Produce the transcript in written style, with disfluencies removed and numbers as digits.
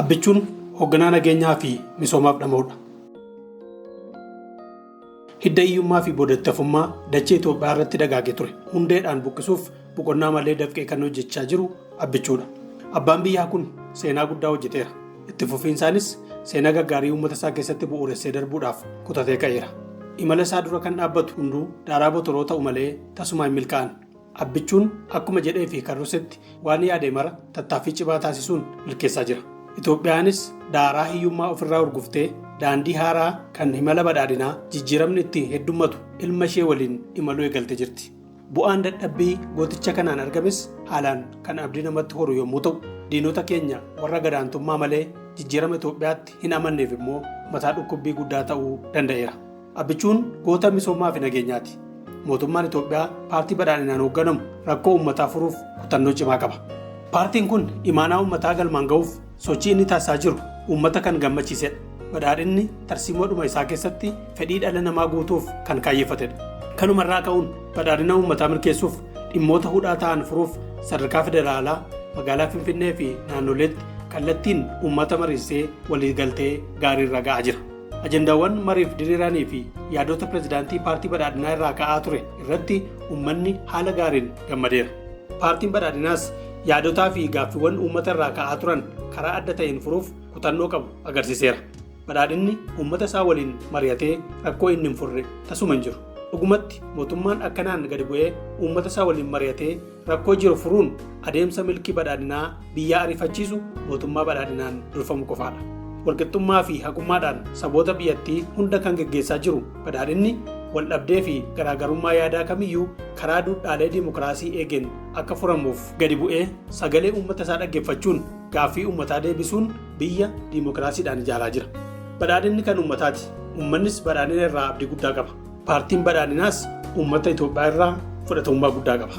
Abbichuun hoogganaa nageenyaa fi misoomaaf dhama'udha. Hidda hiyyummaa fi boodatti-hafummaa dachee Itoophiyaa irratti dagaagee ture hundeedhaan buqqisuuf boqonnaa malee dafqee kan hojjechaa jiru Abbichuudha. Abbaan biyyaa kun seenaa guddaa hojjeteera. Itti fufiinsaanis seenaa gaggaarii uummata isaa keessatti bu'uuressee darbuudhaaf kutatee ka'eera. Imala isaa dura kan dhaabbatu hunduu daaraa botoroo ta'u malee tasumaa hin milkaa'an. Abbichuun akkuma jedhee fi karrosetti waan yaade mara tattaaffii cimaa taasisuun milkeessaa jira. Itoophiyaanis daaraa hiyyummaa ofirraa hurguftee daandii haaraa kan imala badhaadhinaa jijjiiramni itti heddummatu ilma ishee waliin imaluu eegalte jirti. Bu'aan dadhabbii gooticha kanaan argames haalaan kan abdii namatti horu yommuu ta'u, diinota keenya warra gadaantummaa malee jijjiirama Itoophiyaatti hin amanneef immoo mataa dhukkubbii guddaa ta'uu danda'eera. Abbichuun goota misoomaa fi nageenyaati. Mootummaan Itoophiyaa paartii badhaadhinaan hoogganamu rakkoo uummataa furuuf kutannoo cimaa qaba. Paartiin kun imaanaa uummataa galmaan ga'uuf sochii inni taasisaa jiru uummata kan gammachiisedha. Badhaadhinni tarsiimoodhuma isaa keessatti fedhii dhala namaa guutuuf kan kaayyeffatedha. Kanumarraa ka'uun badhaadhina uummataa milkeessuuf dhimmoota hudhaa ta'an furuuf sadarkaa federaalaa magaalaa Finfinnee fi naannoleetti kallattiin uummata mariisee waliigaltee gaariirra ga'aa jira. Ajandaawwan mariif diriiranii fi yaadota pirezidaantii paartii badhaadhinaa irraa ka'aa ture irratti uummanni haala gaariin gammadeera. Paartiin badhaadhinaas yaadotaa fi gaaffiiwwan uummata irraa ka'aa turan karaa adda ta'een furuuf kutannoo qabu agarsiiseera. Badhaadhinni uummata isaa waliin mari'atee rakkoo inni hin furre tasuma hin jiru. Dhugumatti mootummaan akkanaan gadi bu'ee uummata isaa waliin mari'atee rakkoo jiru furuun adeemsa milkii badhaadhinaa biyyaa ariifachiisu mootummaa badhaadhinaan durfamu qofaadha. Walqixxummaa fi haqummaadhaan saboota biyyattii hunda kan geggeessaa jiru badhaadhinni waldhabdee fi garaagarummaa yaadaa kamiyyuu karaa duudhaalee dimokiraasii eegeen akka furamuuf gadi bu'ee sagalee uummata isaa dhaggeeffachuun gaaffii uummataa deebisuun biyya dimokiraasiidhaan ijaaraa jira. Badhaadhinni kan uummataati. Uummannis badhaadhina irraa abdii guddaa qaba. Paartiin badhaadhinaas uummata Itoophiyaa irraa fudhatamummaa guddaa qaba.